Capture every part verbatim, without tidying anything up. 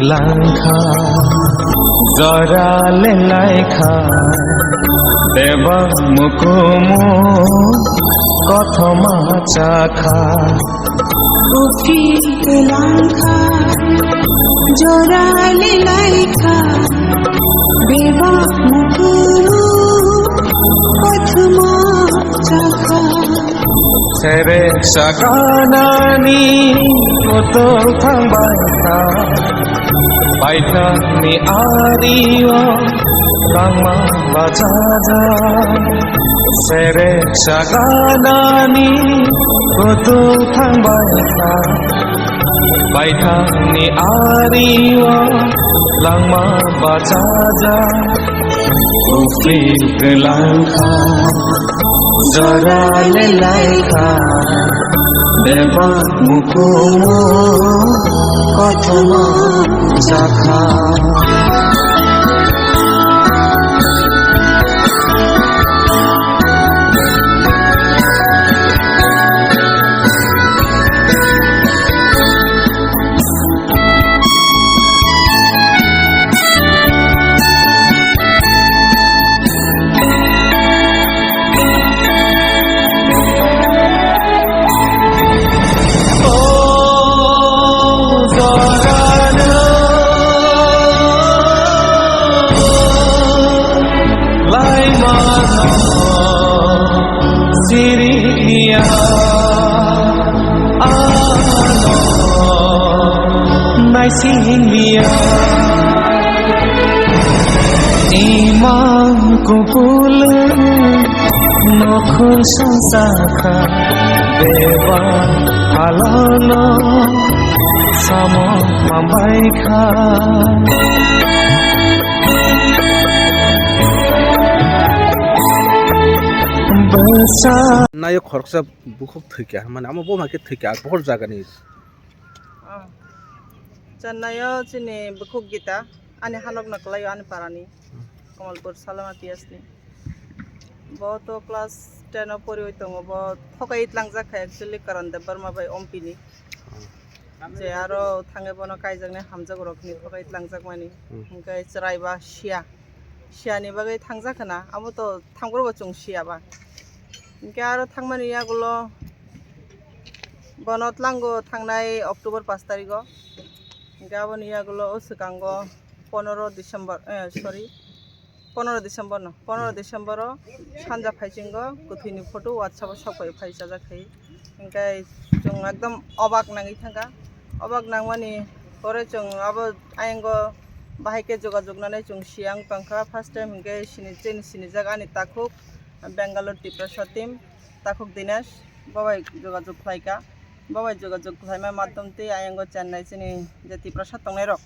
Langkha, jora le laikha, bebak mukumu kothoma chakha. Ufi langkha, jora le laikha, bebak mukumu kothoma chakha. Sere saganani kotor thangbai kha. Paithakni ario langma bachaja. Sere saganani kotor thangbai kha. Paithakni ario langma bachaja. Ufi langkha. Jora le laikha, bebak mukumu kothoma chakha. Siriya, ano, naising liya. Imang kupul, nokhun sungsakha, beba halono, samo mambai kha. Besa. Nayo khoroksa bukhuk thwikha, mane amo bo hakhe thwikha, bohor jagani. Ah. Chennai-o chini bukhuk Gita, ani hanokno kwlaio ani parani, Kamalpur Salama P S ni. Bo to class ten o poriwi tongo, bo thokai tlangjak kha actually Karan Debbarma bai Ompini. Je aro thangwi bono kaijaknai hamjakrok hwnwi thokai tlangjakmani. Hmm. Hwnkhe chwraiba siya. Siyani bagwi thangjak khna, abo to thangphuru bo chwng siya ba. Hwnkhe aro thangmani yagulo bono tlango thangnai October pash tarigo. Hwnkhe aboni yagulo o swkango ponoro December, eh, sorry, ponoro December no, ponoro December o sanja phaisingo kwthwini photo WhatsApp o sok bai phai chajak khai. Hwnkhe chwng ekdom obak nangwi thangkha. Obak nangmani pore chwng abo ayang o bahai khe jogajog nani chwng siyang tongkha. First time hwnkhe sini, chini sinijak ani takhuk Bangalore Tiprasa team, takhuk Dinesh, bo bai jogajog khlaikha. Bo bai jogajog khlaima madhyom twi ayang o Chennai chini je Tiprasa tongnai rok,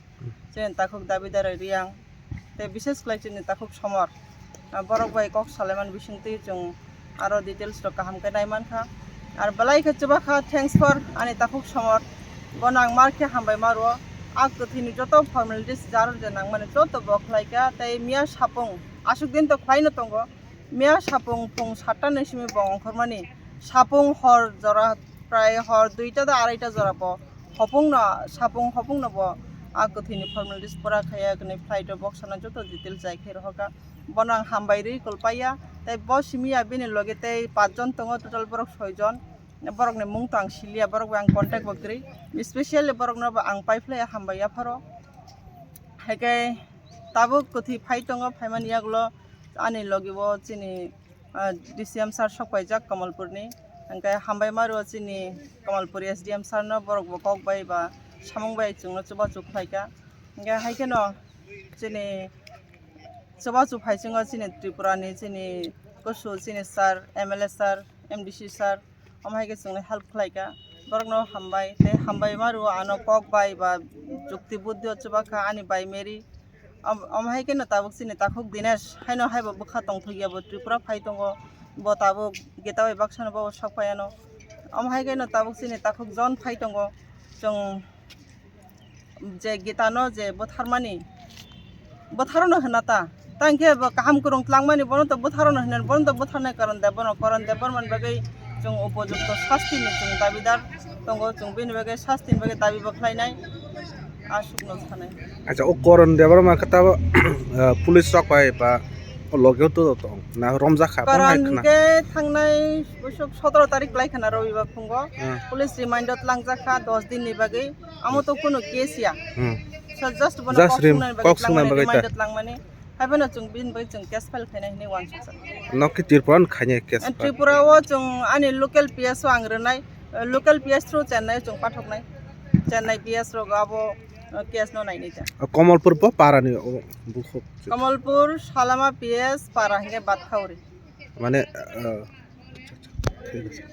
chini takhuk Dabi Darai Riyang, tei bishes khlai chini takhuk Somor. Ah, borok bai kok salaimani bisingtwi chwng aro details rok kaham khe nai mankha. Ar belai khe chuba kha, thanks for ani takhuk Somor. Bono ang mar khe hambai ma rwo. A kwthwini joto formalities jar je nangmani joto bo khlai kha. Tei miya sapung aswk din to khlai no tongo. Miya sapung phung satta ni simi bo ongkhormani. Sapung hor jora prai hor duita da araita jora bo hopung no, sapung hopung no bo a kwthwini formalities pura khaiya, kwnwi flight o boksana joto detail chai khai rohorkha. Bono ang hambai rwi kwlpaiya. Tei bo simi ya bini loge tei pachjon tongo, total borok soijon. Borokni mung to ang siliya, borok bai ang contact bo kwrwi. Specially borokno bo ang paiphlaiya, hambai yapharo. Haikhe tabuk kwthwi phai tongo, phaimani yagulo ani logi o chini ah, D C M sir sok paijak Kamalpurni. Hwnkhe hambai ma rwo chini Kamalpur S D M sir no, borok bo kok bai ba samung bai chwngno chubachu khlaikha. Hwnkhe hai kheno chini chubachu phaisingo chini Tripura ni chini kusu chini sir, M L A sir, M D C sir, omo hai khe chwngno help khlaikha. Borokno hambai tei hambai ma rwo, ano kok bai ba jukti buddhi o chubakha ani bai Mary. Om-, omo hai kheno tabuk chini takhuk Dinesh haino haibo bwkha tongthokya, bo Tripura phai tongo, bo tabuk Gita bai baksano bo sok phaiano. Omo hai kheno tabuk chini takhuk John phai tongo, chwng je Gita no je bwtharmani, bwtharo no hwna ta, tang khe bo kaham kwrwng tlangmani bono to bwtharo no hwna, bono to bwtharnai Karan Debbarma, Karan Debbarmani bagwi chwng upojukto sasti ni chwng dabidar tongo, chwng bini bagwi sasti ni bagwi dabi bo khlainai. Aswkno sanai. Acha, o Karan Debbarma khe tabo, ah, police rok bai ba o loge o to tong na romjak kha, tamo hai Karan khna. Hwnkhe thangnai boisok sotoro tarik lai khna Robibar phungo. Ah. Police remand o tlangjak kha dos din ni bagwi. Amo to kuno case ya. Hmm. So just bono Just kok rim-, swngna bagwi kok swngna twlangmani bagwi ta. Remand o twlangmani. Haibano chwng bini bagwi chwng case file khainai hinwi uansukjak. Nok khe Tripura ni khainai case file? Tripura o chwng ani local P S o ang rwnai, local P S through Chennai o chwng pathoknai. Chennai P S rogo abo, uh, case no nainai ta. O Kamalpur bo para ni o bukhuk. Kamalpur, Salama P S, para hwnkhe Batkhauri. Mane, uh, thik ache.